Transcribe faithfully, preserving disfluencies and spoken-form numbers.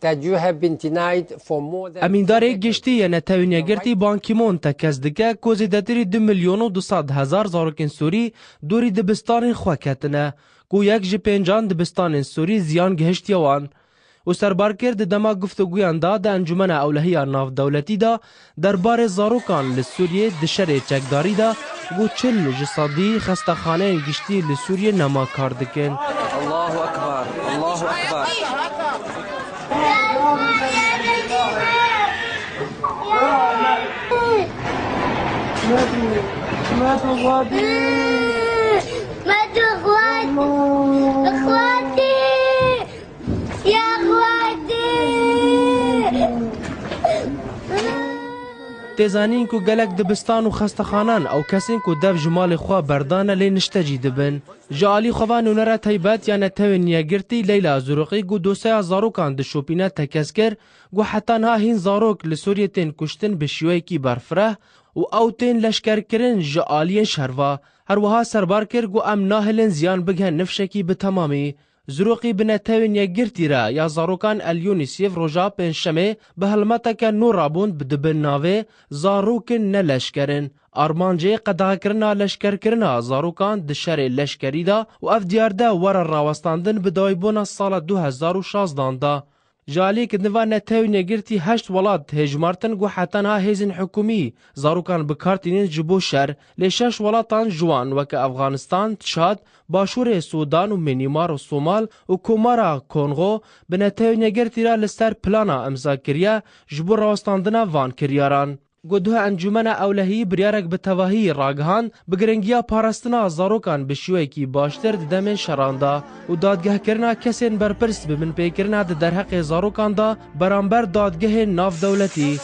That you have been denied for more than Emîndarê giştî yê Netewên Yekgirtî Ban Ki-moon tekez dike ku zêdetirî du milyon û du sed hezar zarokên Sûrî dorî dibistanên xwe ketine, ku yek ji pêncan dibistanên Sûrî ziyan gihiştiye wan. Û serbar kir di dema guftûguyan de di Encûmena Ewlehî ya Navdewletî de derbarê zarokan li Sûriyê di şerê çekdarî de got çil ji sedî xestexaneyên giştî li Sûriyê nema kar dikin. Allahu Ekber, Allahu Ekber. Tê zanîn ku gelek dibistan û xestexanan ew kesên ku dev ji malê xwe berdane lê niştecî dibin. Ji alî xwe ve nûnera taybet ya Netewên Yekgirtî Leyla Zurixî got dosyaya zarokan di şopîne tekez kir, got heta niha hîn zarok li Sûriyê tên kuştin bi şêweyekî berfireh û ew tên leşkerkirin ji aliyên şer ve. Her wiha serbar kir got em nahêlin ziyan bighe nifşekî bi temamî. Zirokî bi Netewên Yekgirtî re ya zarokan El Yûnisîf roja Pêncşemê bi helmeteke nû rabûn bi dibin navê Zarokin ne leşker in. Armancê qedexekirina leşkerkirina zarokan di şerê leşkerî de û ev diyar de were rawestandin bi daweybûna sala du hezar û şazdan de. Ji aliyek din ve Netewên Yekgirtî heşt welat hêjmartin ku heta niha hêzên hikûmî zarokan bi kar tînin ji bo şer, lê şeş welatan ji wan weke Efxanistan, Çad, Başûrê Sûdan û Myanmar û Somal û Komara Kongo bi Netewên Yekgirtî re li ser plana imza kiriye ji bo rawestandina van kiryaran. Got duhe Encûmena Ewlehî biryarek bi tevahî ragihand, bi giringiya parastina zarokan bi şêweyekî baştir di demên şeran de û dadgehkirina kesên berpirs bi binpêkirina di derheqê zarokan de beramber dadgehên navdewletî.